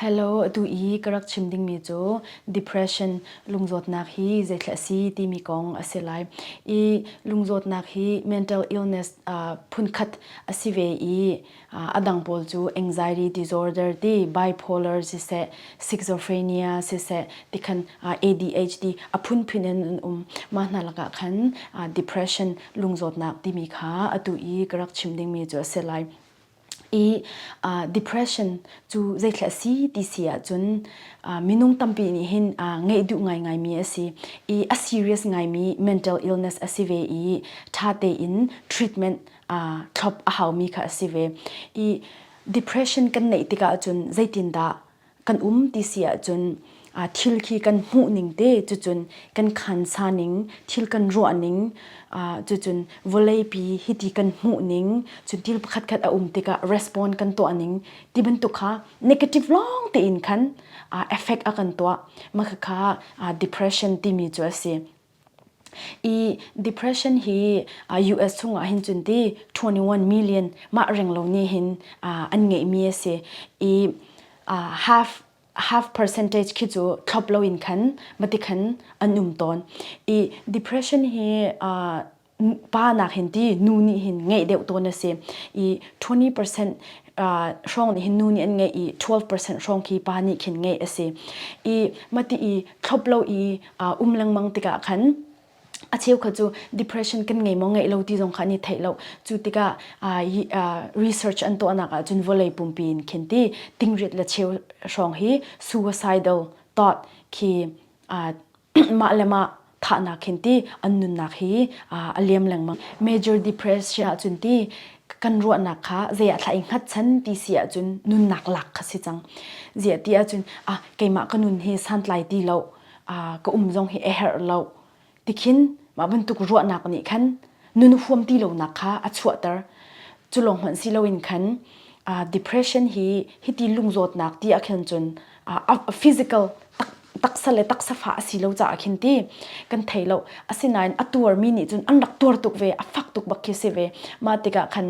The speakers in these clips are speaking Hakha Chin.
Hello, atu i ka rak chim dingmi cu depression lungzawtnak hi zeithla a si timi kong a si lai. I lungzawtnak hi mental illness uh, phunkhat a si ve i uh, a dang pawl cu anxiety disorder ti bipolar siseh schizophrenia siseh tikhan uh, ADHD a phunphun in an um. Mah hna lakah khan uh, depression lungzawtnak timi kha atu i ka rak chim dingmi cu a si lai. I uh, depression cu zeithla a si ti si ahcun uh, minung tampi nih hin uh, ngeih duh ngaingaimi a si i a serious ngaimi mental illness a si ve i ṭha tein treatment uh, thlop a haumi kha a si ve. I depression kan neih tikah cun zeitindah kan um ti si ahcun thil khi kan hmuh ning te cucun kan khansa ning thil kan ruah ning cucun vawleipi hiti kan hmuh ning cun thil pakhat khat a um tikah respond kan tuah ning ti bantuk kha negative lawng tein khan effect a kan tuah mah kha depression timi cu a si. I depression hi US chungah hin cun ti 21 million mah renglo nih hin an ngeihmi a si i half half percentage khi cu thlop loin khan mati khan an um tawn. I depression hi pa nak hin ti nu nih hin ngeih deuh tawn a si. I 20% hrawng nih hin nu nih an ngeih i 12% hrawng khi pa nih khin ngeih a si. I mati i thlop lo i um lengmang tikah khan a cheukhat cu depression kan ngei maw ngeih lo ti zong kha an i theih lo cu tikah research an tuahnak ah cun vawlei pumpi in khin ti tingriat le cheu hrawng hi suicidal thought khi mah le mah thahnak khin ti an nunnak hi a liam lengmang major depression ahcun ti kan ruahnak kha zei ah thla i hngatchan ti si ahcun nunnak lak kha si cang ziah ti ahcun ah keimah ka nun hi santlai ti lo ka um zong hi a herh lo tikhin mah bantuk ruahnak nih khan nun huam ti lonak kha a chuahter cu lawng hmanh si loin khan depression hi hiti lungzawtnak ti ah khin cun physical taksa le taksa fa a si lo caah khin ti kan thei lo asinain a tuarmi nih cun an rak tuar tuk ve a fak tuk bak khi si ve mah tikah khan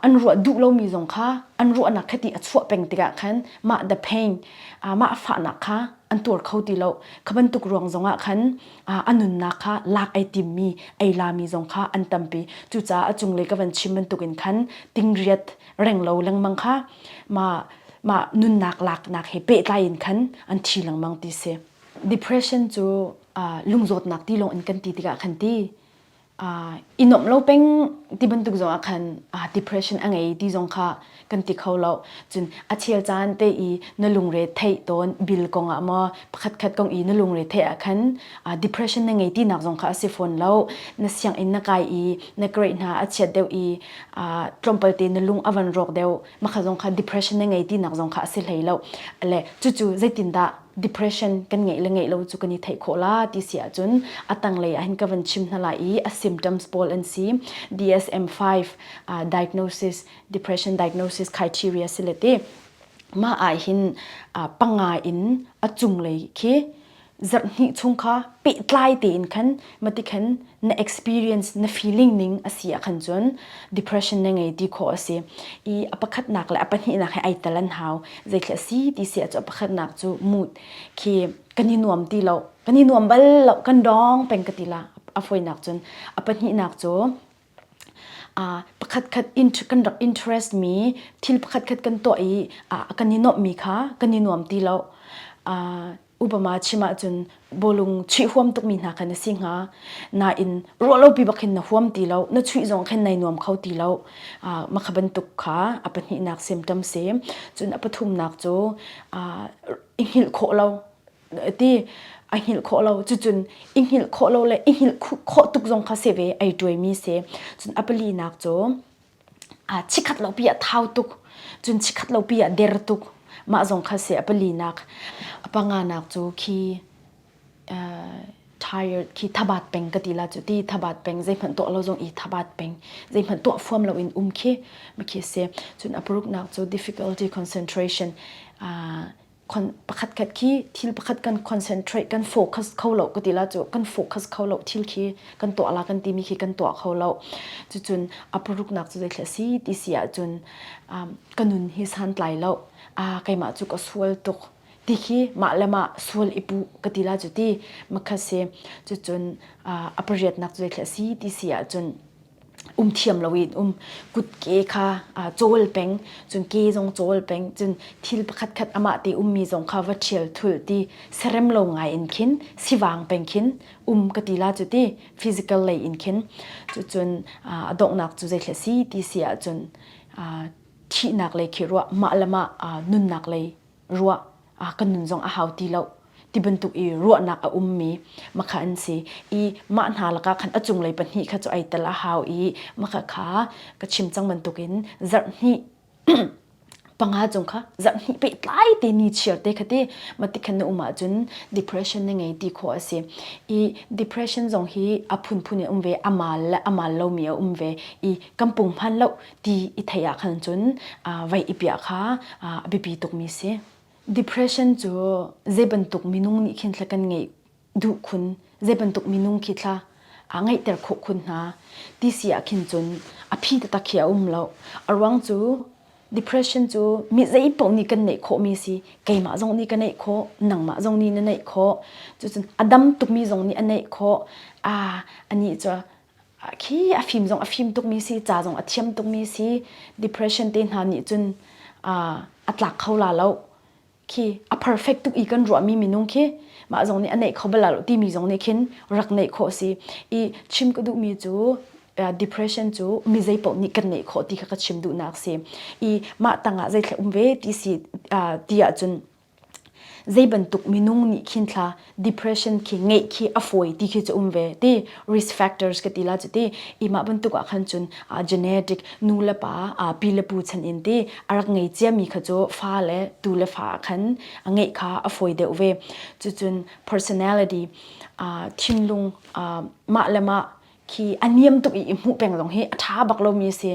an ruah duh lomi zong kha an ruahnak kha ti a chuah peng tikah khan mah the pain mah fahnak kha an tuar kho ti lo kha bantuk ruang zongah khan a nunnak kha lak ai timmi ei lami zong kha an tampi cucaah a cunglei ka van chim bantukin khan tingriat reng lo lengmang kha mah mah nunnak laknak he pehtlai in khan an thi lengmang ti si depression cu lungzawtnak ti lawng in kan ti tikah khan ti i nuamh lo peng ti bantuk zong ah khan depression a ngei ti zong kha kan ti kho lo. Cun a chel caan te i na lungre theih tawn bill kong ah maw pakhatkhat kong i na lungre theih ah khan depression na ngei tinak zong kha a si fawn lo. Na sianginn na kai i na grade hna a chiat deuh i tlawmpal te na lung a van rawk deuh makha zong kha depression na ngei tinak zong kha a si hlei lo. Le cucu zeitindah depression kan ngeih le ngeih lo cu kan i theih khawh la ti si ahcun a tanglei ah hin ka van chim hna lai i a symptoms pawl an si DSM-5 uh, diagnosis depression diagnosis criteria si le ti mah ah hin uh, panga in a cunglei khi zarh hnih chung kha pehtlai tein khan mati khan na experience na feeling ning a si ah khan cun depression na ngei ti khawh a si i a pakhatnak le a pahnihnak he ai tel an hau zeithil a si ti si ah cu a pakhatnak cu mood khi kan i nuam ti lo kan i nuam bal lo kan dong peng ka ti la a fawinak cun a pahnihnak cu pakhat khat kan rak interest mi thil pakhat khat kan tuah i kan i nuamh mi kha kan i nuam ti lo upama chim ahcun bawlung chuih huam tukmi hna khan a si hnga nain ruahlopi bak hin na huam ti lo na chuih zong khin nai nuam kho ti lo makha bantuk kha a pahnihnak symptom si cun a pathumnak cu i hngilh khawh lo ti a hngilh khawh lo cucun i hngilh khawh lo le i hngilh khawh tuk zong kha si ve ei tuaimi si cun a palinak cu Chikhat lopi ah thau tuk, cun chikhat lopi ah der tuk. Mah zong kha si a palinak. A panganak cu khi tired khi thabat peng ka ti la cu ti thabat peng zeihmanh tuah lo zong i thabat peng zeihmanh tuah fuam lo in um khi khi si cun a paruknak cu difficulty concentration pakhat khat khi thil pakhat kan concentrate kan focus kho lo ka ti la cu kan focus kho lo thil khi kan tuah la kan timi khi kan tuah kho lo cucun a paruknak cu zeithla si ti si ahcun ka nun hi santlai lo. A keimah cu ka sual tuk ti khi mah le mah sual i puh ka ti la cu ti makha si. Cucun a pariatnak cu zeithla si ti si ahcun um thiam loin um kutke kha cawl peng cun ke zong cawl peng cun thil pakhat khat amah te ummi zong kha va ṭhial thulh ti serem lo ngai in khin sivang peng khin um ka ti la cu ti physical lei in khin cucun a donghnak cu zeithla si ti si ahcun thihnak lei khi ruah mah le mah nunnak lei ruah kan nun zong a hau ti lo ti bantuk i ruahnak a ummi makha an si i mah hna lakah khan a cunglei pahnih kha cu ai tel a hau i makha kha ka chim cang bantukin zarh hnih panga cung kha zarh hnih pehtlai te ni chiar te kha ti mati khan na um ahcun depression na ngei ti khawh a si i depression zong hi a phunphun in um ve amal le amal lomi a um ve i kan pung hman lo ti i theih ah khan cun vei i piah kha a biapi tukmi si. Depression cu zei bantuk minung nih khin thla kan ngeih duh khun, zei bantuk minung khi thla a ngeihter khawh khun hna ti si ah khin cun a phi taktak khi a um lo. A ruang cu depression cu mi zei paoh nih kan neih khawhmi si. Keimah zong nih ka neih khawh, nangmah zong nih na neih khawh. Cucun a dam tukmi zong nih a neih khawh. Ah, anih cu khi a fim zong a fim tukmi si ca zong a thiam tukmi si depression te hna nih cun a tlak kho la lo khi a perfect tuk i kan ruahmi minung khi mah zong nih a neih kho bal lo timi zong nih khin rak neih khawh si i chim ka duhmi cu depression cu mi zei paoh nih kan neih khawh ti kha ka chim duhnak si i mah tangah zeithla um ve ti si ti ahcun Zei bantuk minung nih khin thla depression khi ngeih khi a fawi ti khi cu um ve ti risk factors ka ti la cu ti i mah bantuk ah khan cun genetic nu le pa pi le pu chan in ti a rak ngei ciami kha cu fa le tu le fa ah khan a ngeih kha a fawi deuh ve cucun personality thinlung mah le mah khi a niam tuk i i hmuh peng zong hi a ṭha bak lomi a si.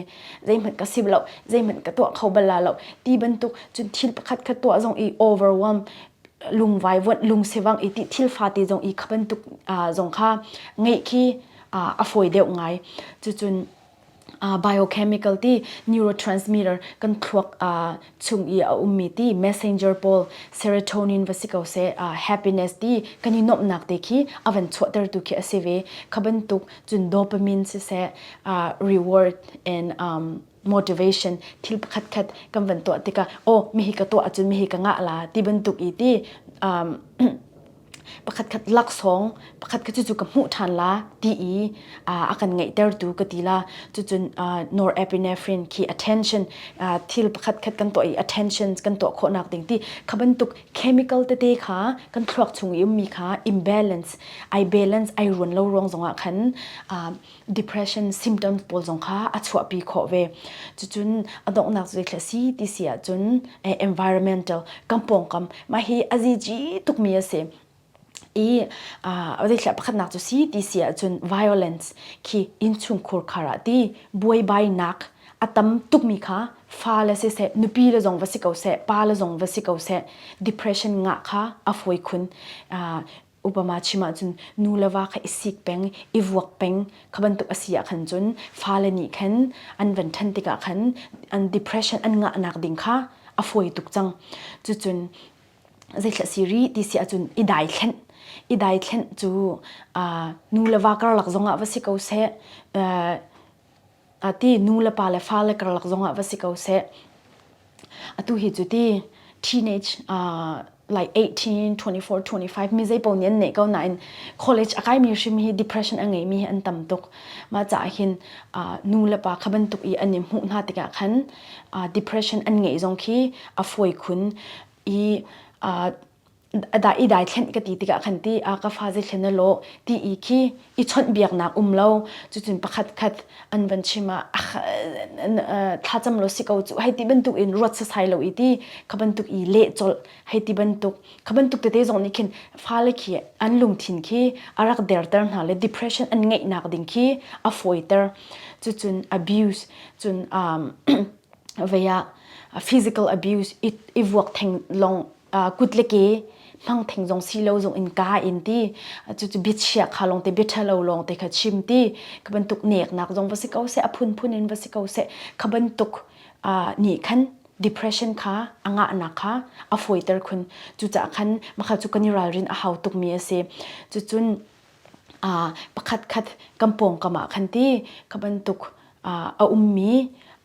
Zeihmanh ka si lo, zeihmanh ka tuah kho bal la lo ti bantuk cun thil pakhat khat tuah zong i overwhelm lungvai vuanh lungsivang i ti thil fate zong i kha bantuk zong kha ngeih khi a fawi deuh ngai. Cucun biochemical ti neurotransmitter kan thluak chung i a ummi ti messenger pawl serotonin va si ko seh happiness ti kan i nuamhnak te khi a van chuahtertu khi a si ve kha bantuk cun dopamine siseh reward and um, motivation thil pakhat khat kan van tuah tikah oh mihi ka tuah ahcun mihi ka ngah la ti bantuk i ti um, pakhatkhat laksawng pakhatkhat cucu ka hmuh ṭhan la ti i a kan ngeihtertu ka ti la cucun norepinephrine khi attention thil pakhatkhat kan tuah i attention kan tuah khawhnak ding ti kha bantuk chemical tete kha kan thluak chung i ummi kha imbalance ai balance ai ruan lo ruang zongah khan depression symptoms pawl zong kha a chuahpi khawh ve cucun a donghnak cu si ti si ahcun environmental kan pawngkam mah hi a zici tukmi a si i zeithlah pakhatnak cu si ti si ahcun violence khi innchungkhur khar ah ti buaibainak a tam tukmi kha fa le siseh nupi le zong va si ko seh pa le zong va si ko seh depression ngah kha a fawi khun upama chim ahcun nu le va kha i sik peng i vuak peng kha bantuk a si ah khan cun fale nih khan an van ṭhan tikah khan an depression an ngahnak ding kha a fawi tuk cang cucun zeithla si rih ti si ahcun i daithlenh i daithlenh cu nu le va karlak zongah va si ko seh ti nu le pa le fale karlak zongah va si ko seh atu hi cu ti teenage uh, like 18 24 25 mi zei paoh nih an neih ko nain college a kaimi hrim hi depression a ngeimi hi an tam tuk mah caah hin uh, nu le pa kha bantuk i an i hmuh hna tikah khan uh, depression an ngeih zong khi a fawi khun i uh, da i dai thlen ka ti tikah khan ti a ka fa zei thlen na lawh ti i khi i chawnh biaknak um lo cucun pakhat khat an van chim ah thlacam lo si ko cu hei ti bantuk in ruat sasai lo i ti kha bantuk i leh colh hei ti bantuk kha bantuk tete zong nih khin fale khi an lungthin khi a rak derter hna le depression an ngeihnak ding khi a fawiter cucun abuse cun um, vei ah physical abuse i, i vuak theng long kut le ke hmang theng zong si lo zong in ka in ti cucu biachia kha lawng te bia ṭhalo lawng te kha chim ti kha bantuk neknak zong va si ko seh a phunphun in va si ko seh kha bantuk nih khan. Depression kha a ngahnak kha a fawiter khun. Cucaah khan makha cu kan i ralrin a hau tukmi a si. Cucun pakhat khat kan pawngkam ah khan ti kha bantuk a ummi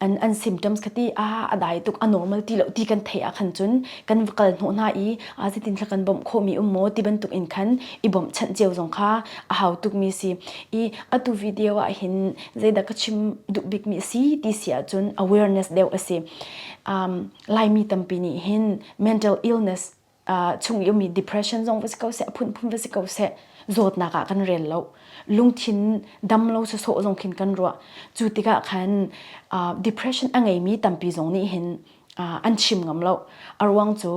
an an symptoms kha ti a a dai tuk a normal ti lo ti kan theih ah khan cun kan va kal hnawh hna i a zeitin thla kan bawmh khawhmi um maw ti bantuk in khan i bawmhchanh cio zong kha a hau tukmi si i atu video ah hin zeidah ka chim duh bikmi a si ti si ahcun awareness deuh a si. Um, Laimi tampi nih hin mental illness uh, chung i ummi depression zong va si ko seh, a phunphun va si ko seh, zawtnak ah kan rel lo. Lungthin dam lo sawsawh zong khin kan ruah. Cu tikah khan uh, depression a ngeimi tampi zong nih hin uh, an chim ngam lo. A ruang cu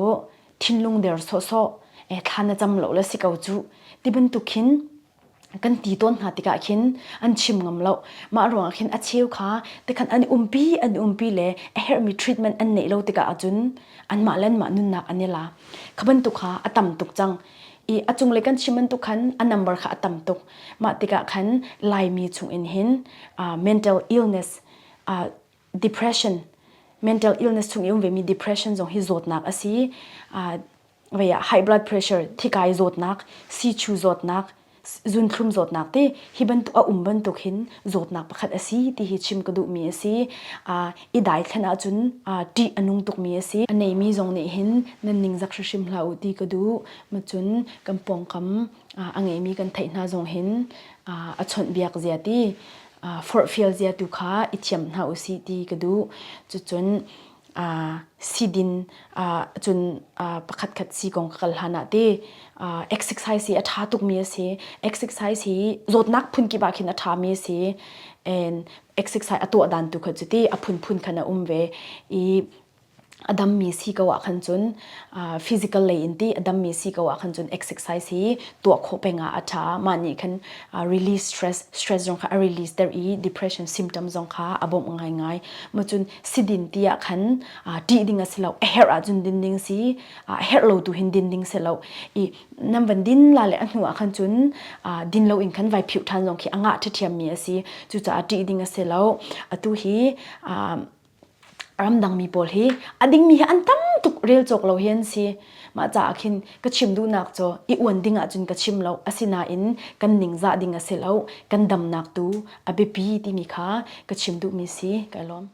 thinlung der sawhsawh, eh, thla na cam lo le si ko cu ti bantuk khin kan ti tawn hna tikah khin an chim ngam lo. Mah ruangah khin a cheu kha tikhan an i umpi an i umpi le a herhmi treatment an neih lo tikah ahcun anmah le anmah nunnak an i la. Kha bantuk kha a tam tuk cang. I a cunglei kan chim bantuk khan a number kha a tam tuk. Mah tikah khan Laimi chungin hin uh, mental illness uh, depression mental illness chung i um vemi depression zong hi zawtnak a si. Uh, vei ah high blood pressure thikai zawtnak sichu zawtnak zunthlum zawtnak ti hi bantuk a um bantuk hin zawtnak pakhat a si ti hi chim ka duhmi a si i dai thlen ahcun ṭih a nung tukmi a si a neimi zong nih hin nan ningzak hrimhrim hlah u ti ka duh macun kan pawngkam a ngeimi kan theih hna zong hin a chawnhbiak zia ti forhfial zia tu kha i thiam hna u sih ti ka duh cucun sidin cun pakhatkhat si kong ka kal hlan ah ti exercise hi a ṭha tukmi a si. Exercise hi zawtnak phunkip ah khin a ṭhami a si. And exercise a tuah dan tu kha cu ti a phunphun khan a um ve i a dammi si ko ah khan cun physical lei in ti a dammi si ko ah khan cun exercise hi tuah khawh peng ah a ṭha. Mah nih khan release stress stress zong kha a release ter i depression symptom zong kha a bawmh ngaingai. Ma cun sidin ti ah khan ṭih ding a si lo a herh ahcun din ding si a herh lo tu hin din ding si lo i nan van din la le a hnu ah khan cun din lo in khan vai phiuh ṭhan zong khi a ngah ṭhiṭhiam mi a si cucaah ṭih ding a si lo atu hi ramdang mi pawl hi a dingmi hi an tam tuk rel cawk lo hi an si mah caah khin ka chim duhnak cu i uan ding ahcun ka chim lo asinain kan ningzah ding a si lo kan damnak tu a biapi timi kha ka chim duhmi si kai lawm.